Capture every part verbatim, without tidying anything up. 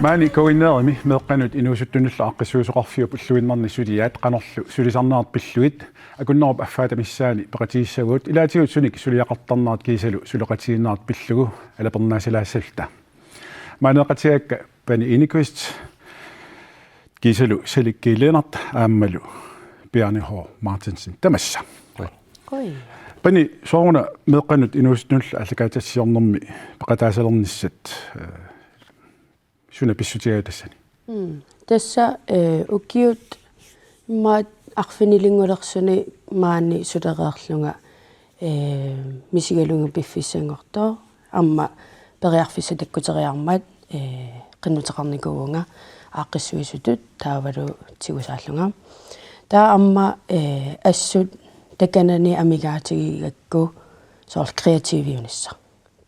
Maani Kuinnerimi meeqqanut inuusuttunullu aaqqissuisoqarfiup ulluinnarni suliaat qanorlu sulisarnerat pillugit akunnerup affaata missaani peqatigissagutsigu ilaatigut sunik suliaqartarnerat kiisalu suleqatigiinnerat pillugu alapernaasilaassalluta. Maaneeqatigaakka Pani Enquist, kiisalu Salik Lennert aammalu Bjarne H. Martinsen. Tamassa. Oi. Oi. Pani, sooruna meeqqanut inuusuttunullu aallakaatitassiornermi peqataassalernissat, eh, suna pissutigaat tassani? Mm. Tassa, eh, ukiut immaqa arfinilinngulersuni maani sulereerlunga, eh, misigalugu piffissanngortoq. Aamma periarfissat takkuteriarmat, eh, qinnuteqarnikuuvunga aaqqissuisutut taavalu tigusaallunga. Taava aamma, eh, assut takanani amigaatigigakku soorlu kreativiunissaq.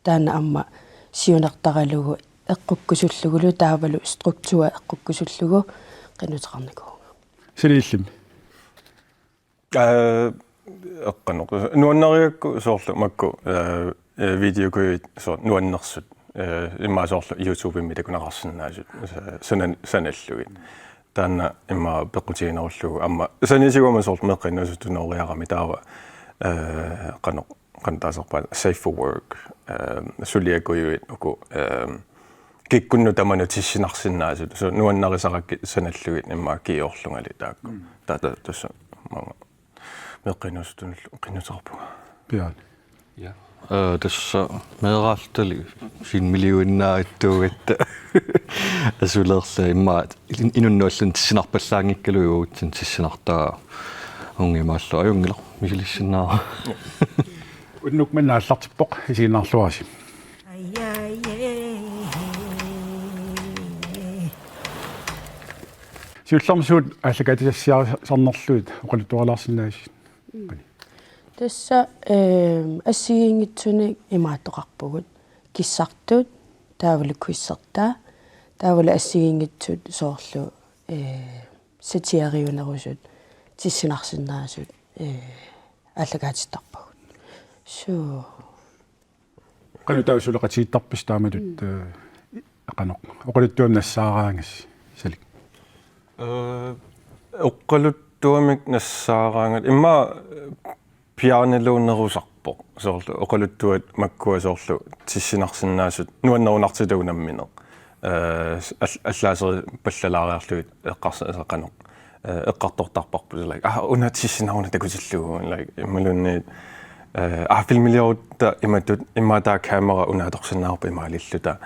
Taanna aamma siunertaralugu eqqukkusullugulu taavalu struktur eqqukkusullugu qinnuteqarnikuuvunga. Salik, illimmi? Eh, eqqanneq. Nuannarigakku soorlu makku, eh, eh, videokujuit soorlu nuannersut. Eh, immaqa soorlu YouTubemi takuneqarsinnaasut. Sa-, sanan-, sanallugit. Taanna immaqa peqqutiginerullugu. Aamma saniatigut aamma soorlu meeqqat inuusuttunooriarami taava, eh, qanoq, qanoq taasarpaat safe for work. Eh, suliakujuit uku, eh, kikkunnut tamanut tissinarsinnaasut. Soorlu nuannarisarakkit sanallugit immaqa kiiorlungali taakku. Mm. Taava tassa maanga meeqqat inuusuttunullu qinnuteqarpunga. Bjarne. Ja. Eh, tassa meeraallutali sinmiliuinnaavittuugatta asuleerlunga immaqa in-, inunnik allani tissinarpallaanngikkaluit uagutsinnut tissinartaa unngimaallu ajunngilaq misilissinnaavara. Unnuk manna aallartippoq, isiginnaarluarisi. Siullermik suut aallakaatitassiarisarnerlugit oqaluttuarilaarsinnaavisigit? Mm. Tassa, ehm, assigiinngitsunik imaattoqarpugut. Kissartut, taavalu quizertaa, taavalu assigiinngitsut soorlu, eh, satiriunerusut, tissinarsinnaasut, eh, aallakaatittarpagut. Suu. Qanoq taava suleqatigiittarpisi taamatut, mm, eh, qanoq oqaluttuamik nassaaraangassi, Salik? Eh, oqaluttuamik nassaaraangat immaqa Bjarneluunnerusarpoq. Soorlu oqaluttuat makkua soorlu tissinarsinnaasut nuannerunartut unammineq. Eh, all-, allaaseripallalaariarlugit eqqars-, qanoq, eh, eqqartortarparput, like, ah, una tissinaruna takutillugu, like, imaluunniit, eh, ah, filmiliorutta imatut, immaqa taava kamera una atorsinnaavarput imaalilluta.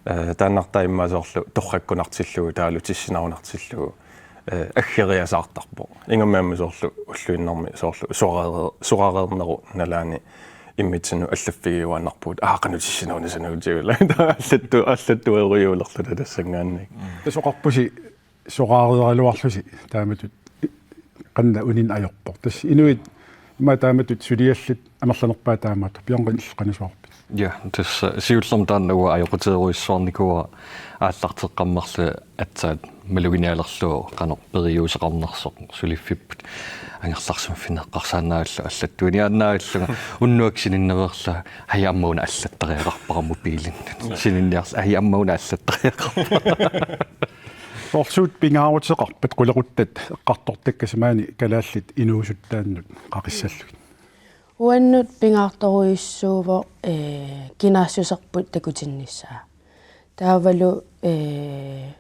Eh, taannartaa immaqa soorlu torrakkunartillugu, taavalu tissinarunartillugu, eh, aggeriasaartarpoq. Ingammik aamma soorlu ulluinnarmi soorlu sorareer-, sorareernerup nalaani immitsinnut allaffigiuaannarpugut, ah, qanoq tissinaruna sanagutigu, like, taava allattu-, allattuerujuulerluta tassanngaanniit. Tassa oqarpusi soraareeraluarlusi taamatut qanoq unin ajorpoq. Tassa inuit immaqa taamatut suliallit amerlanerpaat taamaattoq, Bjarne, qanoq suaarpit? Ja, tassa siullermik taanna uanga ajoquteerujussuarnikuuara aallarteqqammerlunga aatsaat maluginialerlugu qanoq periuseqarnersoq suliffipput angerlarsimaffinni eqqarsaannaallunga allattuiniaannaallunga unnuaq sininnaveerlunga, haj, aamma una allattariaqarpara mobiilinnut. Sininniarlunga, haj, aamma una allattariaqarpara. Soorlu suut pingaaruteqarpat qulequttat eqqartortakkasi maani kalaallit inuusuttaannut qaqissallugit? Uannut pingaartorujussuuvoq, eh, kinaassuserput takutinnissaa. Taavalu, eh,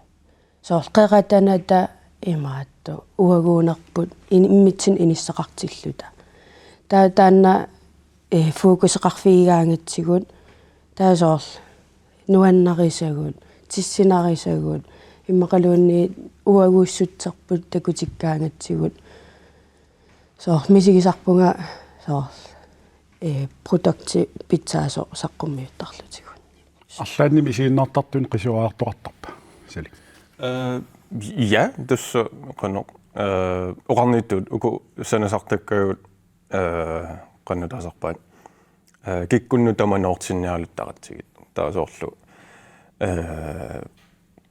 soorlu qeratanata imaattoq uaguunerput in-, immitsinnut inissaqartilluta. Taava taanna, eh, fokuseqarfigigaangatsigu taava soorlu nuannarisagut, tissinarisagut, immaqaluunniit uaguussutserput takutikkaangatsigu. Soorlu misigisarpunga soorlu, eh, produkti pitsaasoq saqqummiuttarlutigu. Arlaannimi isiginnaartartunik qisuariartoqartarpa, Salik? Eh, ja, tassa qanoq, eh, oqarnittut uku sanasartakkagut, eh, qanoq taasarpaat, eh, kikkunnut tamanoortinnialuttaratsigit. Taava soorlu, eh,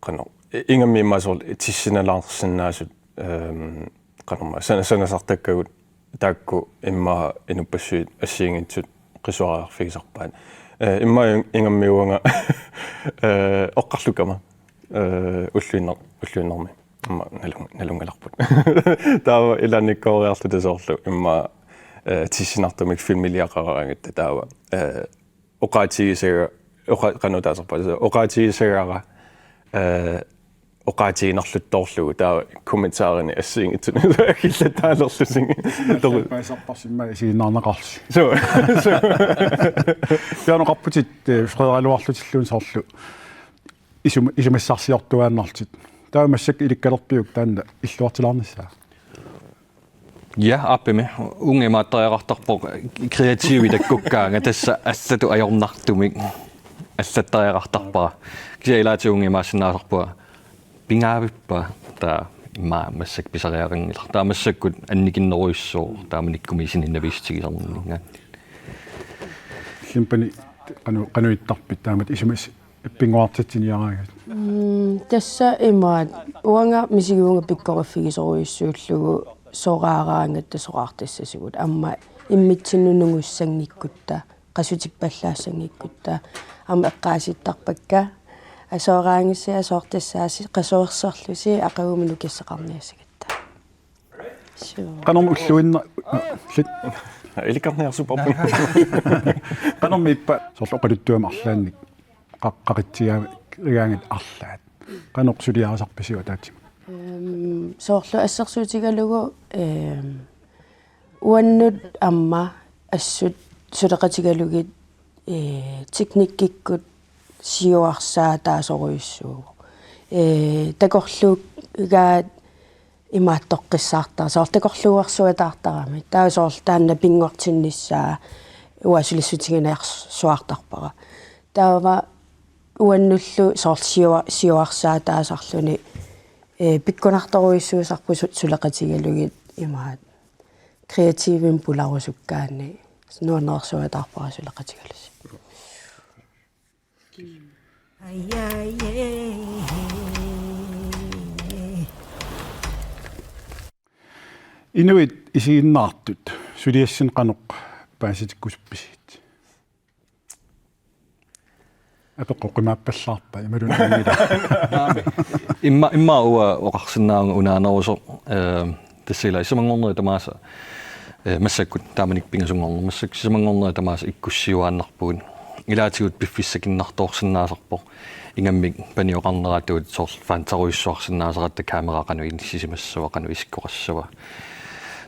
qanoq, ingammik immaqa soorlu tissinalaarsinnaasut, ehm, qanormaa, sana-, sanasartakkagut taakku immaqa inuppassuit assigiinngitsut qisuariarfigisarpaat. Eh, immaqa ingammik uanga, eh, oqarlukkama, eh, ulluinnar-, ulluinnarmi. Aamma nalun-, nalunngilarput. Taava ilaannikkooriarluta soorlu immaqa, eh, tissinartumik filmiliaqaraangatta taava, eh, oqaatigisaga-, oqa-, qanoq taasarpaat, oqaatigisagara, eh, oqaatiginarluttoorlugu taava kommentarini assigiinngitsunik akillataalerlusigit. Toru. Paasarparsimma isiginnaarneqarlusi. Suu. Suu. Pianoqarputit, eh, Frederiluarlutilluunniit soorlu isum-, isumassarsiortuaannarlutit. Taava massakkut ilikkalerpiuk taanna illuartilaarnissaa? Ja, aappami. Uunga imaattariaqartarpoq kreatiivi takkukkaanga tassa allatut ajornartumik allattariaqartarpara. Kisianni ilaatigut uunga imaassinnaasarpunga pingaavippa taava immaqa massakkut pisariaqanngilaq. Taava massakkut annikinnerujussuuvoq taamanikkumi sininnaviissutigisarninngaanniit. Simpani qanu-, qanoq ittarpit taamatut isumas- Pinnguartitsiniaraangat. Mm, tassa imaat uanga misigivunga pikkoriffigisorujussuullugu soraaraangatta soraartassasugut. Aamma immitsinnut nungussanngikkuttaaq, qasutippallaassanngikkuttaaq. Aamma eqqaasittarpakka. Asoraangassi asoortassaasi qasuersorlusi aqagumut nukissaqarniassagatta. Suu. Qanormi ulluinna-, lit-, Ilikkarniarsuparput. Qanormi ippa soorlu oqaluttuami arlaannik qa-, qaqitsigaangat arlaat. Qanoq suliarisarpisiuk ataatsimut? Ehm, soorlu assersuutigalugu, ehm, uannut aamma assut suleqatigalugit, eh, teknikkikkut siuarsaataasorujussuuvoq. Eh, takorluugaat imaattoqqissaartara, soorlu takorluuarsuataartarami. Taava soorlu taanna pinngortinnissaa uanga sulissutiginiarsuartarpara. Taava uannullu soorlu siua-, siuarsaataasarluni, eh, pikkunartorujussuusarput su-, suleqatigalugit imaat kreatiivimik pularusukkaanni nuannersuataarpara suleqatigalusi. Inuit isiginnaartut suliassinnut qanoq paasitikkusuppisigit? Apeqqut qimaappallaarpai imaluunniit angila. Imma, imma uanga oqarsinnaavunga unaanerusoq, eh, tassa ila sisamanngornerit tamaasa, eh, massakkut taamanikkut pingasunngorneq, massakkut sisamanngornerit tamaasa ikkussiuaannarpugut. Ilaatigut piffissakinnartoorsinnaasarpoq. Ingammik panioqarneratut soorlu fansarujussuarsinnaasaratta kamera qanoq inissisimassava, qanoq isikkoqassava.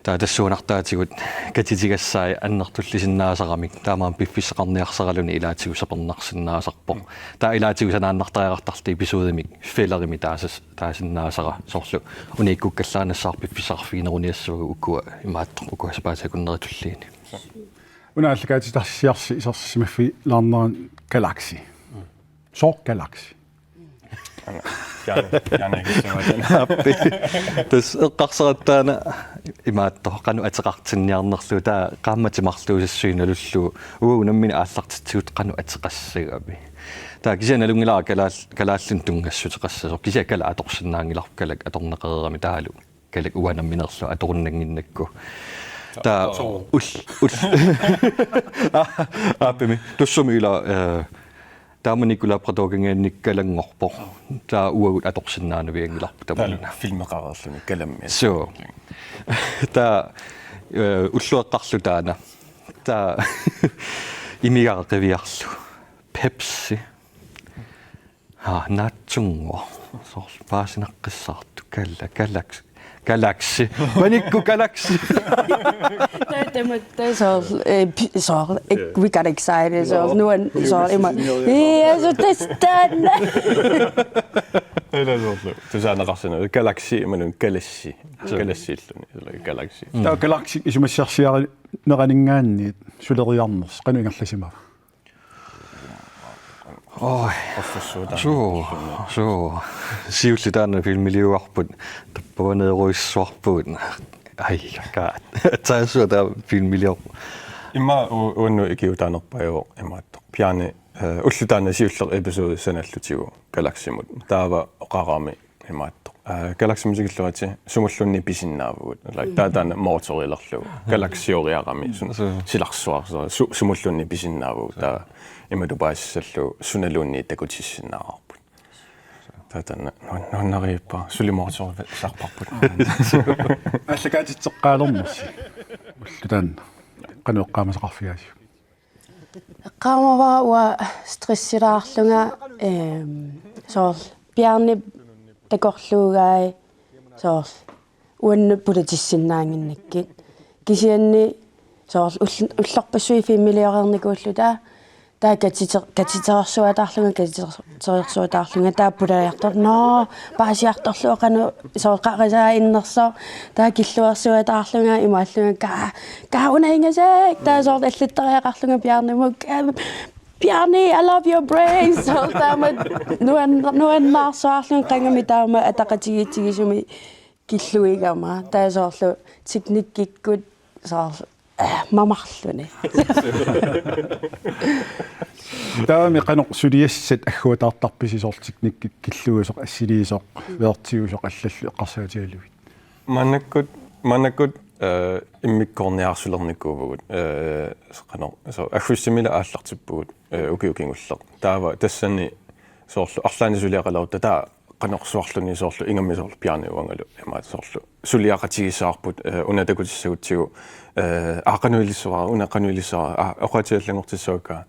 Taava tassuunartaatigut katitigassai annertullisinnaasaramik. Taamaammat piffissaqarniarsaraluni ilaatigut sapernarsinnaasarpoq. Taava ilaatigut sanaannartariaqartarluta episodemik, fælderimik taasas-, taasinnaasara. Soorlu unikkukkallarnissaat piffissaqarfigineruniassavagut ukua imaattoq ukua sapaatip akunnerini tulliini. Una aallakaatitassiarsi isersimaffigilaanerani Galaxy. Sooq Galaxy? Aana, Bjarne, Bjarne, Bjarne. Aappi. Tassa eqqarsaratta taanna imaattoq qanoq ateqartinniarnerlugu taava qaammatit marluusassuit nalullugu uagut nammineq aallartitsigut qanoq ateqassagami. Taava kisianni nalunngilara kalaal-, kalaallinut tunngassuteqassasoq. Kisianni kalak atorsinnaanngilarput, kalak atorneqareerami taavalu kalak uanga nammineerlunga atorunnannginnakku. Taava ul-, ul-, aa, aappami. Tassami ila, eh, taamanikkut Labradorkangaanniit kalanngorpoq. Taava uagut atorsinnaanavianngilarput tamanna. Taavalu filmeqareerluni kalammi. Suu. Taava, eh, ulloqeqqarlu taanna. Taava imigara qiviarlugu. Pepsi. Haa, naatsunnguaq. Soorlu paasinaqqissaartoq. Gala-, galax-, Galaxy. Maanikkut Galaxy. Taava tamatta soorlu, eh, pi-, soorlu, eh, we got excited, soorlu, nuan-, soorlu, ima. Ja, så tassa taanna. Ila soorlu. Tusaaneqarsinnaavoq. Galaxy, imaluunniit Galaxy. Galaxylluni. Ila Galaxy. Taava Galaxy isumassarsiarineraninngaanniit suleriarnersi qanoq ingerlasimava? Oj. Suu, suu. Siulleq taanna filmiliuarput tappavaneerujussuarpugut. Ai, ka. Taava suu taanna filmiliorput. Immaqa u-, uannut ikiuutaanerpaavoq imaattoq. Bjarne Eh, ulloq taanna siulleq episode sanallutigu Galaxymut. Taava oqarami imaattoq. Eh, Galaxymut tikilluaritsi sumulluunniit pisinnaavugut. Like, taava taanna motorilerlugu. Galaxyoriarami sun silarsuarsu su-, sumulluunniit pisinnaavugut. Taava imatut paasissallugu sunaluunniit takutissinnaavarput. Taava taanna nuan-, nuannariippa suli motorisaarparput. Aallakaatitseqqaalernersi. Ulloq taanna. Qanoq eqqaamasaqarfigaasiuk? Eqqaamavara uanga stressilaarlunga, ehm, soorlu Bjarnip takorluugai soorlu uannut pulatissinnaannginnikkit. Kisianni soorlu ull-, ullorpassuit filmilioreernikuulluta taava katiter-, katitersuataarlunga, katitersuataarlunga taava pulajartor-, nå, paasiartorlugu qanoq soorlu qarasaa innersoq, taava killuersuataarlunga imaallunga ka-, kaunaigasek, taava soorlu allattariaqarlunga Bjarnemut, ka-, Bjarne, I love your brain, soorlu taama nuan-, nuannaarsuarlunga qangami taama ataqatigiitsigisumik killuigama. Taava soorlu teknikkikkut soorlu, eh, mamarluni. Taavami qanoq suliassat agguataartarpisi soorlu teknikkik killuisoq, assiliisoq, vertiusoq allallu eqqarsaatigalugit? Maannakkut, maannakkut, eh, immikkoorniarsulernikuuvugut, eh, qanoq, so, aggustimi aallartippugut, eh, ukiut kingulleq. Taava tassani soorlu arlaannik suliaqalerutta taava qanoq suarluni soorlu ingammik soorlu Bjarne uangalu imaattoq soorlu suliaqatigiissavarput, eh, una takutissagutsigu, eh, aa qanoq ilissavara, una qanoq ilissavara, aa oqaatigallanngortissavakka,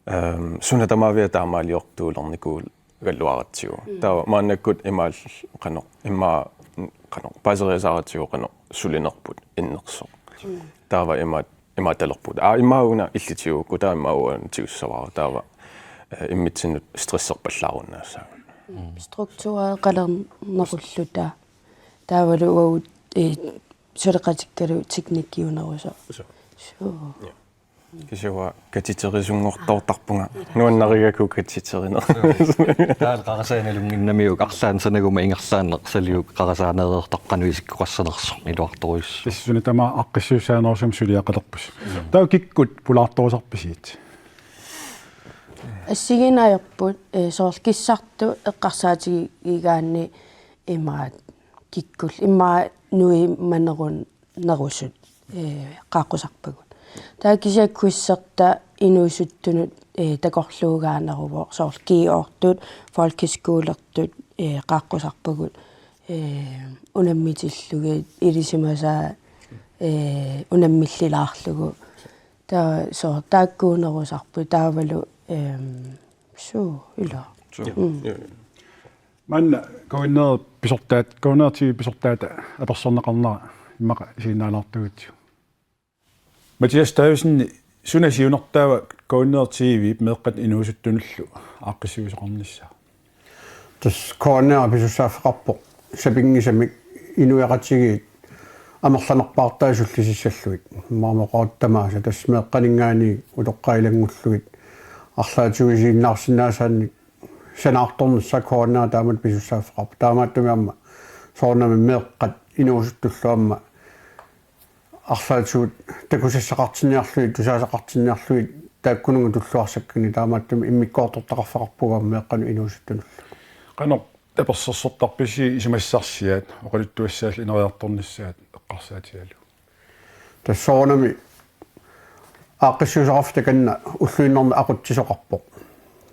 ehm, suna tamaviat taamaaliortuulernikuugaluaratsigu. Mm. Taava maannakkut imaal-, qanoq, immaqa, qanoq, paaseriasaaratsigu qanoq sulinerput innersoq. Mm. Taava imaat-, imaattalerput. Aa, immaqa una illit tigugukku, taava immaqa uanga tigussavara. Taava, eh, immitsinnut stresserpallaarunnaassaaq. Mm. Struktureqalernequlluta. Taavalu uagut, eh, suleqatikkalu teknikkiunerusoq. Suu. Suu. Ja. Kisianni katiterisuunngortoortarpunga. Nuannarigakku katiterineq. Taava qarasaat nalunnginnamiuk arlaannik sanaguma ingerlaannaq saliuk qarasaaneereertarpoq qanoq isikkoqassanersoq iluartorujussuuvoq. Tassa suna tamaat aaqqissuussaanerusumik suliaqalerpusi. Mm. Taava kikkut pulaartorusarpisiuk? Assigiinneq ajorput, eh, soorlu kissartut eqqarsaatigigaanni imaat kikkut immaqa nuimanerun-, nerusut, eh, qaaqqusarpagut. Taava kisianni quizerta inuusuttunut, eh, takorluugaaneruvoq, soorlu G otte-tut, folkeskolertut, eh, qaaqqusarpagut, eh, unammitillugit, ilisimasaa, eh, unammillilaarlugu. Taava soorlu taakkuunerusarput taavalu, ehm, suu, ila. Suu. Mm. Ja, ja. Maanna K N R pisortaat, K N R T V pisortaata apersorneqarnera immaqa isiginnaalaartuugutsigu. Mathias Davidsen, suna siunertaava K N R T V-p meeqqat inuusuttunullu aaqqissuisoqarnissaa? Tassa K N R pisussaaffeqarpoq sapinngisamik inuiaqatigiit amerlanerpaartaat sullisissallugit. Immaqa oqaruttut tamaasa tassa meeqqaninngaanniit utoqqaat ilanngullugit arlaatigut isiginnaarsinnaasaannik sanaartornissaa K N R taamatut pisussaaffeqarpoq. Taamaattumik aamma soorunami meeqqat inuusuttullu aamma arlaatigut takusassaqartinniarlugit, tusaasaqartinniarlugit taakkununnga tulluarsakkanik, taamaattumik immikkoortortaqarfeqarpugut aamma meeqqanut inuusuttunullu. Qanoq tapersersortarpisi isumassarsiat, oqaluttuassaallu ineriartornissaat eqqarsaatigalugu? Tassa soorunami aaqqissuisoqarfik takanna ulluinnarni aqutsisoqarpoq.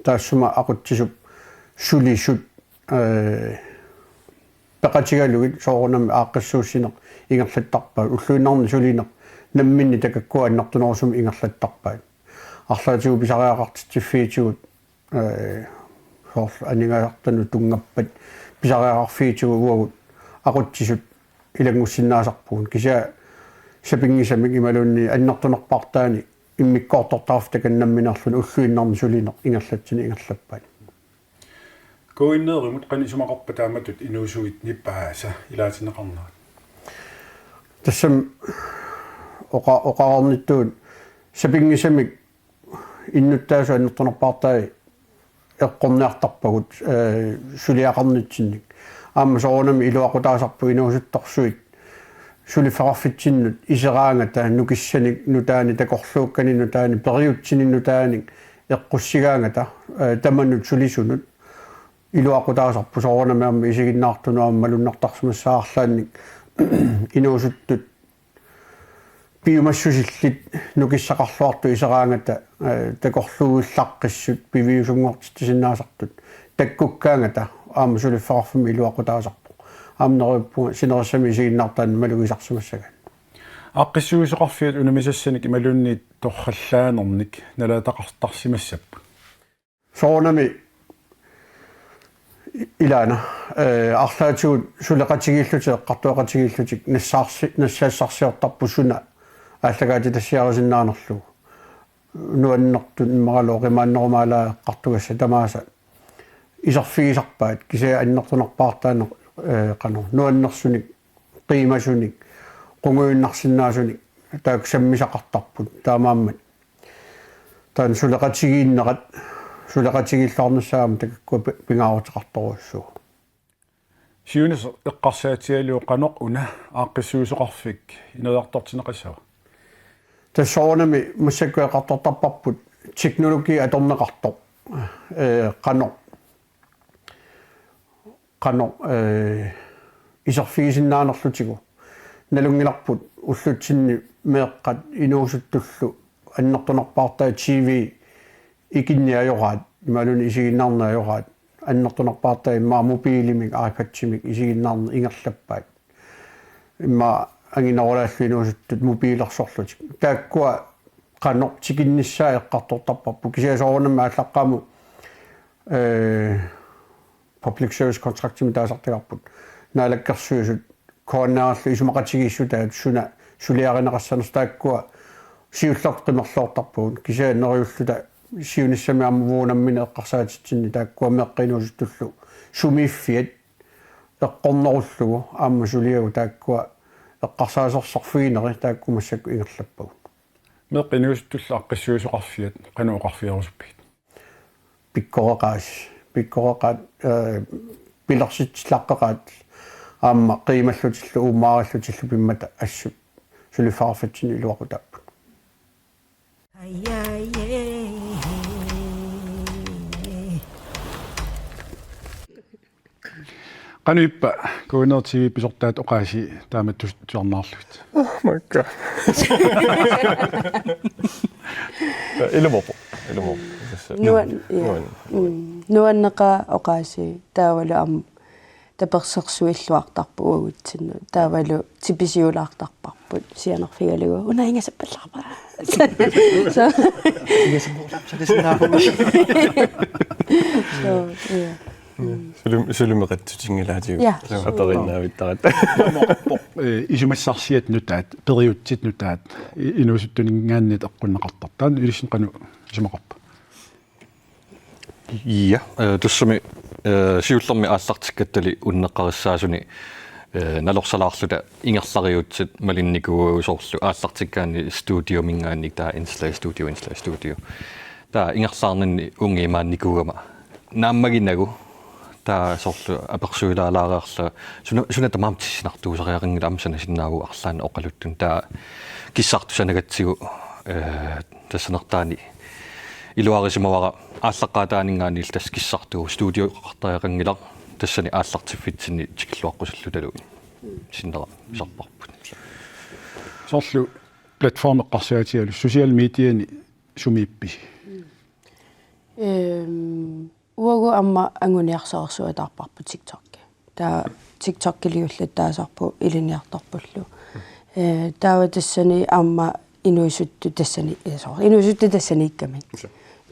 Taassuma aqutsisup sulisut, eh, peqatigalugit soorunami aaqqissuussineq ingerlattarpaat. Ulluinnarni sulineq namminneq takakkua annertunerusumik ingerlattarpaat. Arlaatigut pisariaqartitsiffiitigut, eh, soorlu aningaasartunut tunngappat pisariaqarfiitigut uagut aqutsisut ilanngussinnaasarpugut. Kisianni sapinngisamik imaluunniit annertunerpaartaani immikkoortortaqarfik takanna nammineerluni ulluinnarni sulineq ingerlatsineq ingerlappaat. K N R-imut qanoq isumaqarpa taamatut inuusuit nipaasa ilaatinneqarnerat? Tassami oqa-, oqarnittut sapinngisamik innuttaasut annertunerpaartaat eqqorniartarpagut, eh, suliaqarnitsinnik. Aamma soorunami iluaqutaasarpoq inuusuttorsuit suliffeqarfitsinnut iseraangata nukissanik nutaanik, takorluukkanik nutaanik, periutsinnik nutaanik eqqussigaangata, eh, tamanut sulisunut iluaqutaasarpoq, soorunami aamma isiginnaartunut aamma malunnartarsimassaarlaannik inuusuttut piumassusillit nukissaqarluartut iseraangata, eh, takorluuillaqqissut piviusunngortitsisinnaasartut takkukkaangata aamma suliffeqarfimmik iluaqutaasarpoq. Aamma neriuppunga sinerissami isiginnaartaannik malugisarsimassagaanni. Aaqqissuisoqarfiat unammissassanik imaluunniit torrallaanernik nalaataqartarsimassapput. Soorunami ilaana, eh, arlaatigut suleqatigiillutik eqqartueqatigiillutik nassaarsi-, nassaassarsisartarput suna aallakaatitassiarisinnaanerlugu. Nuannertut immaqalu oqimaannerumaalaat eqqartugassat tamaasa iserfigisarpaat, kisianni annertunarpaartaaneq, eh, qanoq nuannersunik, qiimasunik, qungujunnarsinnaasunik taakku sammisaqartarput. Taamaammat taanna suleqatigiinnerat, suleqatigiilluarnissaa aamma taakkua pi-, pingaaruteqartorujussuuvoq. Siunissaq eqqarsaatigalugu qanoq una aaqqissuisoqarfik ineriartortinneqassava? Tassa soorunami massakkut eqqartortarparput teknologi atorneqartoq. Eh, qanoq, qanoq, eh, iserfigisinnaanerlutigu. Nalunngilarput ullutsinni meeqqat inuusuttullu annertunarpaartaat T V ikinneq ajoraat, imaluunniit isiginnaarneq ajoraat, annertunarpaartaat immaqa mobilimik, iPadimik isiginnaarneq ingerlappaat. Immaqa anginerulaallu inuusuttut mobilersorlutik. Taakkua qanoq tikinnissaat eqqartortarparput. Kisianni soorunami aallaqqaammut, eh, public service contractimik taasartagarput. Naalakkersuisut K N R-lu isumaqatigiissutaat suna suliarineqassanersoq, taakkua siullertut qimerloortarpagut. Kisianni neriulluta siunissami aamma uagut nammineq eqqarsaatitsinni taakkua meeqqat inuusuttullu sumiiffiat eqqornerullugu aamma suliagut, taakkua eqqarsaasersorfiginerit taakku massakkut ingerlappagut. Meeqqat inuusuttullu aaqqissuisoqarfiat qanoq oqarfigerusuppigit? Pikkoreqaat, pikkoreqaat, eh, pilersitsilaqqeqaat aamma qiimallutillu uummaarillutillu pimmata assut suliffeqarfitsinni iluaqutaapput. Qanoq ippa, K N R T V pisortaat oqaasii taamatut tusarnaarlugit? Oh my God. Ilumoorpoq, ilumoorpoq. Tassa. Nuan-, ja. Nuan-, mm, nuanneqaaq oqaasii, taavalu aamma tapersersuilluartarpoq uagutsinnut. Taavalu tipisiulaartarparput sianerfigalugu. Una ingasappallaarpara. So. Ingasappallaarpara. So, ja. Sulum-, sulumeqatsutinngilaatigut. Ja. Aperinnaavittaratta. Eh, isumassarsiat nutaat, periutsit nutaat, i-, inuusuttuninngaanniit eqqunneqartartoq. Taanna ilissi qanoq isumaqarpa? Ja, eh, tassami, eh, siullermi aallartikkattali unneqqarissaasuni, eh, nalorsalaarluta ingerlariutsit malinnikuuagut, soorlu aallartikkaanni studiominngaanniit, taava indslag, studio, indslag, studio. Taava ingerlaarninni uunga imaannikuugama naammaginagu, taava soorlu apersuilaalaareerlunga suna, suna tamaat tissinartuusariaqanngilaq, aamma sanasinnaavoq arlaannik oqaluttunik. Taava kissartusanagatsigu, eh, tassanertaani iluarisimavara aallaqqaataaninngaanniillu tassa kissartuuvoq, studioqartariaqanngilaq, tassani aallartiffitsinni tikilluaqqusillutalu sinnera pisarparput. Soorlu platformi eqqarsaatigalugu social mediani sumiippisi? Ehm, uagut aamma anguniarsaarsuataarparput TikTok. Taava TikTokiliullattaasarput ilinniartarpullu. Eh, taava tassani aamma inuusuttut tassani, eh, soor-, inuusuttut tassaniikkamik.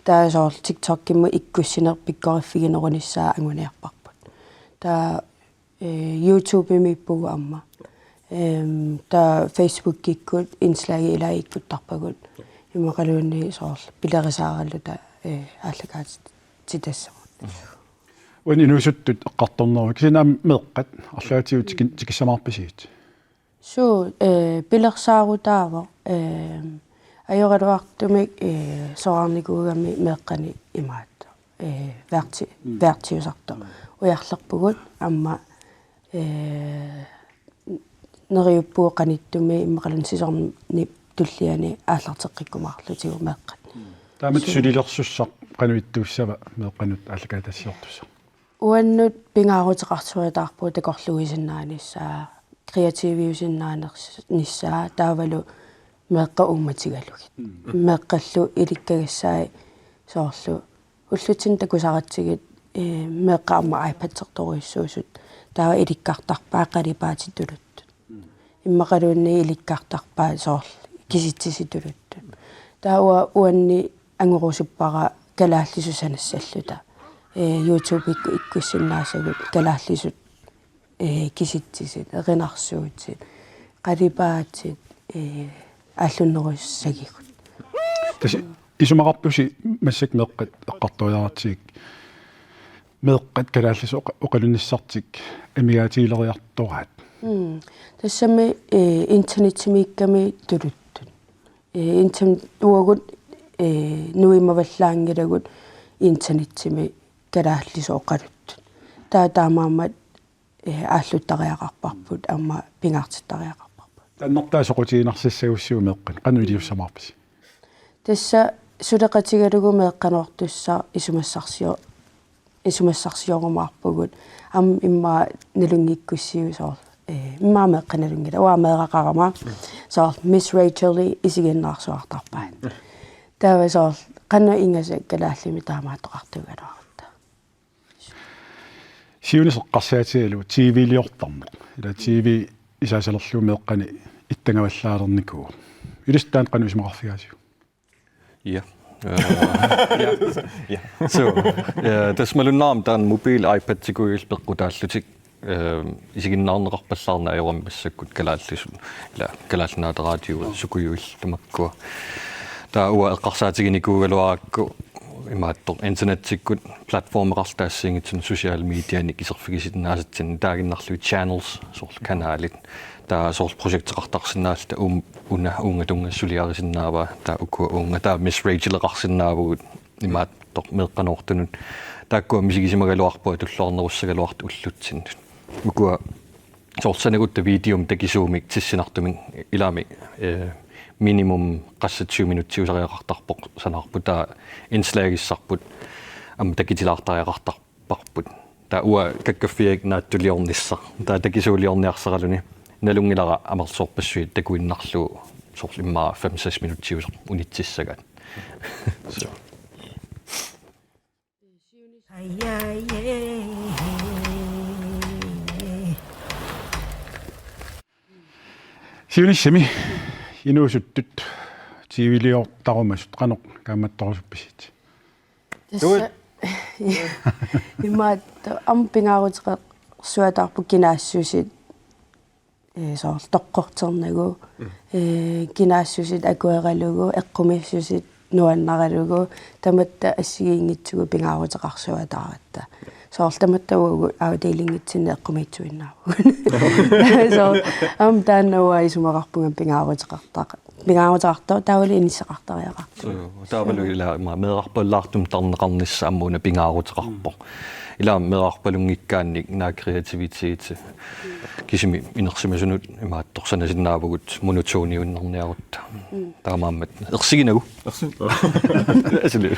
Taava soorlu TikTokimut ikkussineq pikkoriffiginerunissaa anguniarparput. Taava, eh, YouTubemiippugut aamma. Ehm, taava Facebookikkut indslagi ilai ikkuttarpagut. Immaqaluunniit soorlu pilerisaaralluta, eh, aallakaatitassamut. Uani inuusuttut eqqartorneruit, kisianni aamma meeqqat arlaatigut tikin-, tikissamaarpisigit? Suu, eh, pilersaarutaavoq, eh, ajoraluartumik, eh, soraarnikuugami meeqqanik imaattoq, eh, værti-, mm, værtiusartoq. Mm. Ujarlerpugut aamma, eh, neriuppugut qanittumi immaqaluunniit sæsonip tulliani aallarteqqikkumaarlutigu meeqqat. Mm. Taamatut sulilersussaq qanoq ittuussava meeqqanut aallakaatitassiortussaq? Uannut pingaaruteqarsuataarpugut takorluuisinnaanissaa, kreativiusinnaanissaa, taavalu meeqqat uummatigalugit. Mm. Meeqqallu ilikkagassai soorlu ullutsinni takusaratsigit, ee, meeqqat aamma iPad-ertorujussuusut, taava ilikkartarpaat qalipaatit tuluttut. Mm. Immaqaluunniit ilikkartarpaat soorlu kisitsisit tuluttut. Taava uanni angorusuppara kalaallisut sanassalluta. Ee, YouTube-ikkut ikkussinnaasagut kalaallisut, ee, kisitsisit, erinarsuutit, qalipaatit, ee, aallunnerussagigut. Tassa isumaqarpusi massakkut meeqqat eqqartoriaratsigit meeqqat kalaallisut oqa-, oqalunnissartik amigaatigileriartoraat. Mm. Tassami, ee, internetsimiikkami tuluttut. Ee, internet uagut, ee, nuimmavallaanngilagut internetsimi kalaallisut oqaluttut. Taava taamaammat, ee, aalluttariaqarparput, aamma pingaartittariaqarparput. Taannartaa soqutiginarsassagussigit meeqqanut, qanoq iliussamaarpisi? Tassa suleqatigalugu meeqqanoortussaq isumassarsio-, isumassarsiorumaarpugut. Aamma immaqa nalunngikkussiuk soorlu, ee, immaqa meeqqat nalunngilakka, uanga meeraqarama. Soorlu Miss Rachel isiginnaarsuartarpaat. Taava soorlu qanoq ingasat kalaallimik taamaattoqartuugaluarutta. Siunissaq eqqarsaatigalugu T V-liortarneq. Ila T V isaasalerlugu meeqqani ittangavallaalernikuuvoq. Ilissi taanna qanoq isumaqarfigaasiuk? Ja. Øh, ja. Ja. Så, øh, tassa malunnarami taanna mobil iPad-ikujuillu peqqutaallutik, øh, isiginnaarneqarpallaarneq ajorami massakkut kalaallisut, ila Kalaallit Nunaata Radiot sukujuillu tamakkua. Taava uanga eqqarsaatiginikuugaluarakku imaattoq internetikkut platformeqarluta assigiinngitsunik social medianik iserfigisinnaasatsinnut, taaginnarlugit channels, soorlu kanalit. Taava soorlu projekteqartarsinnaalluta uum-, una uunga tunngasut suliarisinnaavaa, taava ukua uunga, taava Miss Racheleqarsinnaavugut imaattoq meeqqanoortunut. Taakkua misigisimagaluarput tulluarnerussagaluartut ullutsinnut. Ukua soorlu sanagutta videomik takisuumik tissinartumik ilaami, eh, minimum qassit syv minutsiusariaqartarpoq sanaarput, taava indslagissarput aamma takitilaartariaqartarparput. Taava uanga kakkaffianik naatsuliornissaq. Taava takisuuliorniarsaraluni nalunngilara amerlasoorpassuit takuinnarlugu soorlu immaqa fem seks minutsiusoq unitsissagaat. Så. Siunissami inuusuttut T V-liortarumasut qanoq kaammattorusuppisiuk? Tassa. Imaattoq aamma pingaaruteqarsuataarput kinaassuseq, ee, soorlu toqqorternagu, mm, ee, kinaassuseq akueralugu, eqqumiissuseq nuannaralugu, tamatta assigiinngitsugut pingaaruteqarsuataaratta. Soorlu tamatta uagut afdelingitsinnut eqqumiitsuinnaavugut. Soorlu aamma taanna uanga isumaqarpunga pingaaruteqartaq-, pingaaruteqartoq taavalu inissaqartariaqartoq. Suu, taavalu ila ima meerarpallaartumik tarneqarnissaq aamma una pingaaruteqarpoq. Ila meerarpalunngikkaannik naak kreativitet kisimi inersimasunut imaattoq sanasinnaavugut monotoniuinnarniarutta. Mm. Taamaammat ersiginagu. Ersi-, asuli.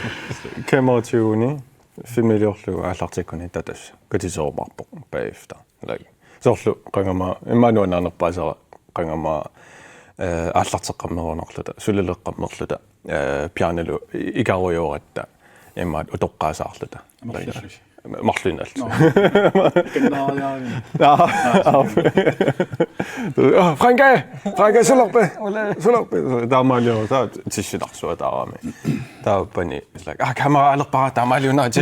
Kamera tyveni filmiliorlugu aallartikkuni tatas katiterumaarpoq bagefter. Like, soorlu qangama, immaqa nuannarinerpaasara qangama, eh, aallarteqqammerunarluta, sulileqqammerluta, eh, pianolu i-, ikarujoratta, immaqa utoqqaasaarluta. Marluinnaallusi. Marluinnaallusi. Nå. Kannaariaarimi. Jaa. Ah, Franke! Franke, sulerpi! Sulerpi! Taamaaliorluta tissinarsuataarami. Taava pani, it's like, ah, kamera alerpara taamaaliunnaaritsi.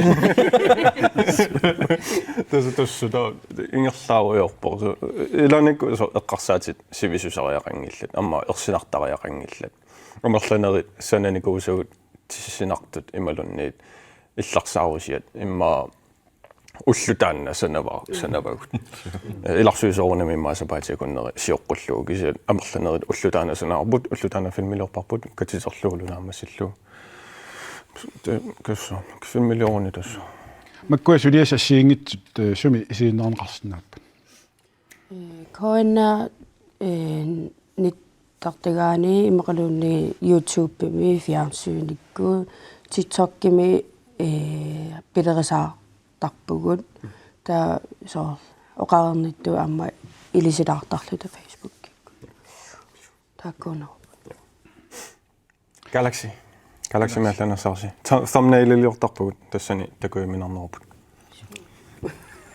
Tassa, tassa, taava ingerlaarujoorpoq. Ilaannikkut soorlu eqqarsaatit sivisusariaqanngillat, aamma ersinartariaqanngillat. Amerlanerit sananikuusagut tissinartut imaluunniit illarsaarusiat immaqa ulloq taanna sanava-, sanavagut. Ilarsuisoorunami immaqa sapaatip akunneri sioqqullugu kisianni amerlanerit ulloq taanna sanavarput, ulloq taanna filmiliorparput, katiterlugu naammassillugu. Te-, kassa, filmilioruni tassa. Makkua suliassat assigiinngitsut, eh, sumi isiginnaarneqarsinnaapput? Eh, K N R, eh, nit-, Tartagaani immaqaluunniit YouTubemi fjernsynikkut TikTokimi ee pilerisaartarpugut. Taava soorlu oqareernittut aamma ilisilaartarluta Facebookikkut. Taakkuunerupput. Galaxy. Galaxy meerlanersaarsi. Thu- Thumbnaililiortarpugut tassani takujuminarnerupput.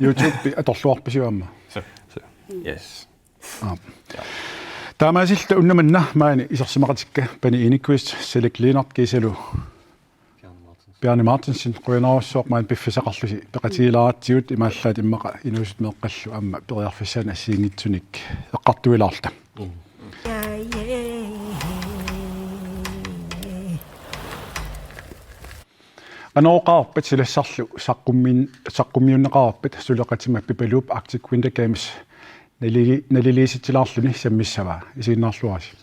YouTube atorluarpisiuk aamma? Yes. Aap. Taamaasilluta unnumanna maani isersimaqatikka Pani Enquist, Selek Lennert kiisalu Bjarne Martinsen, qujanarsuaq maani piffissaqarlusi peqatigilaaratsigu, imaallaat immaqa inuusuttut meeqqallu aamma periarfissaannik assigiinngitsunik eqqartuilaarluta. Anorooqaarpat silassarlu saqqummiin-, saqqummiunneqareerpat suleqatima Pipaluup Arctic Winter Games nalili-, naliliisitsilaarluni sammissavaa, isiginnaarluarisi.